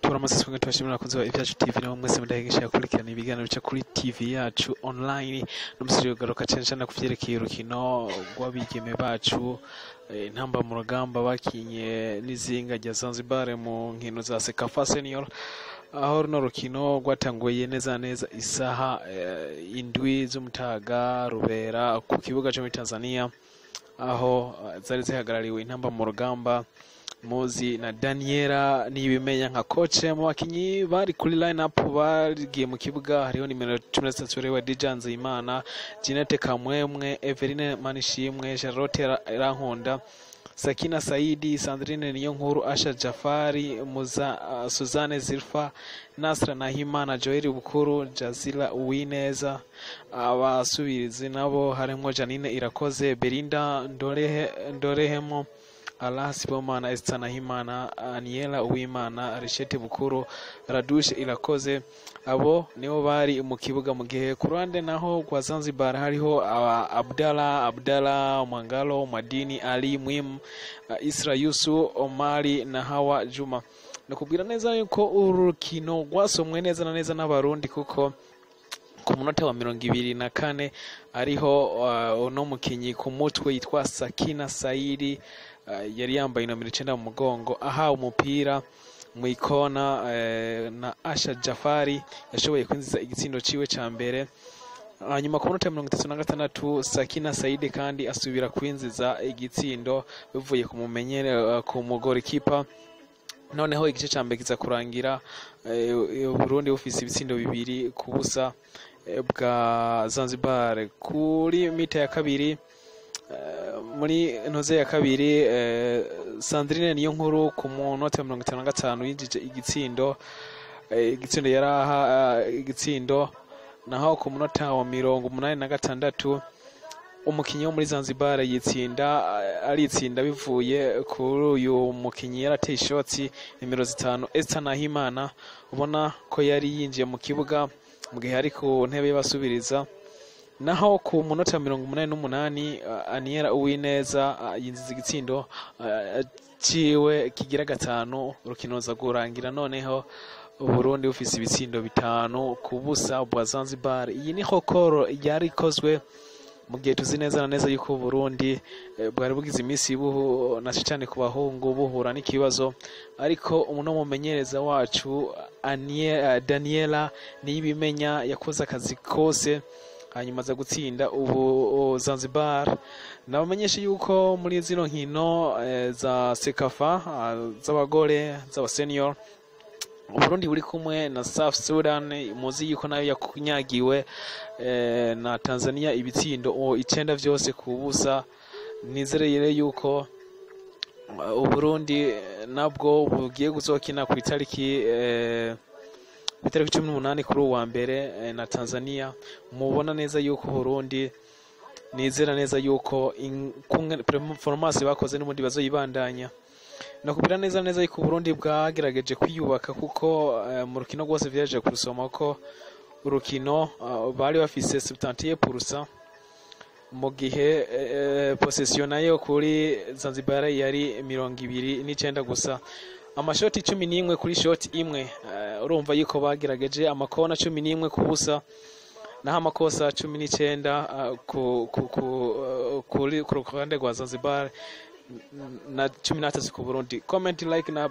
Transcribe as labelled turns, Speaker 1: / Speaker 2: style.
Speaker 1: Turamutse twongera tubashimira abakunzi ba Ibyacu TV nabo mwese mudahengesha gukurikirana ibiganiro bica kuri TV yacu online. N'umusiri ugaruka cyane cyane ku vyerekeye urukino rw'abigeme bacu, intamba mu rugamba bakinye n'izinga rya Zanzibar mu nkino za CECAFA Senior, aho runo rukino rwatanguye neza neza isaha 7 z'umutaga, rubera ku kibuga cyo muri Tanzania, aho zari zihagarariwe intamba mu rugamba muzi na Daniela Niyibimenya nka coach. Mu bakinyi bari kuri line up bagiye mu kibuga hariho nimero 13 Rewa Dija Nzeyimana, Jeanette Kamwemwe, Everine Manishimwe, Charlotte Rankunda, Sakina Saidi, Sandrine Niyonkuru, Asha Jafari, Muza, Suzanne Zilfa, Nasra Nahimana, Joel Bukuru, Jazila Uwineza. Abasubirizi nabo harimo Janine Irakoze, Belinda Ndorehemo, Allah Sibomana, Esther Nahimana, Aniela Uwimana, Richette Bukuru, Radushe Irakoze. Abo nibo bari mu kibuga, mu gihe ku ruhande naho kwa Zanzibar hariho aba Abdalla Abdalla Mwangalo, Madini Ali Mwim, Isra Yusu, Omari na Hawa Juma. Nakubwira neza yuko urukino rwasomwe neza na neza n'Abarundi, kuko ku munota wa 24 ariho uno mukinyi ku mutwe yitwa Sakina Saidi, yari yambaye inomero 9 mu mugongo, ahawe umupira mu ikona na Asha Jafari, yashoboye kwinjiza igitsindo ciwe ca mbere. Hanyuma ku munota 36 Sakina Saidi kandi asubira kwinjiza igitsindo bivuye ku mumenyere ku mugorikipa. Noneho igice ca mbere kiza kurangira Burundi bufise ibitsindo 2-0 bwa Zanzibar. Kuri mita ya kabiri, muri ntoze ya kabiri, Sandrine Niyonkuru ku munota wa 55 yinjije igitsindo, igitsindo yaraha igitsindo. Naho ku munota wa 86 umukinyi wo muri Zanzibar yitsinda, aritsinda bivuye kuri uyu mukinyi yarateye ishoti nimero 5, Esther Nahimana, ubona ko yari yinjiye mu kibuga mu gihe ari ku ntebe y'abasubiriza. Naho ku munota wa 88 Aniela Uwineza yinjiza igitsindo ciwe kigira 5. Urukino ruza kurangira noneho Burundi bufise ibitsindo 5-0 bwa Zanzibar. Iyi ni hokoro yari ikozwe mu gihe tuzi neza na neza yuko Burundi bwari bugize iminsi buhu na cyane ku bahungu buhura n'ikibazo, ariko uno mumenyereza wacu Daniela Niyibimenya yakoze akazi kose, hanyuma aza gutsinda ubu Zanzibar. Nabamenyesha yuko muri zino nkino za CECAFA z'abagore z'aba senior, Burundi buri kumwe na South Sudan, muzi yuko nayo yakunyagiwe na Tanzania ibitsindo 9 vyose ku busa. Nizereye yuko Uburundi nabwo bugiye guzokina ku itariki 18 kuri uwa mbere na Tanzania. Mubona neza yuko Burundi, nizera neza yuko performance bakoze n'ubundi bazoyibandanya. Nakubwira neza neza yuko Burundi bwagerageje kwiyubaka, kuko mu rukino rwose vyaje kurusoma ko urukino bari bafise 71%, mu gihe possession nayo kuri Zanzibar yari 29 gusa, amashoti 11 kuri shoti imwe. Urumva yuko bagerageje, amakona 11-0, naho amakosa 19 ku ruhande rwa Zanzibar na 13 ku Burundi. Comment, like na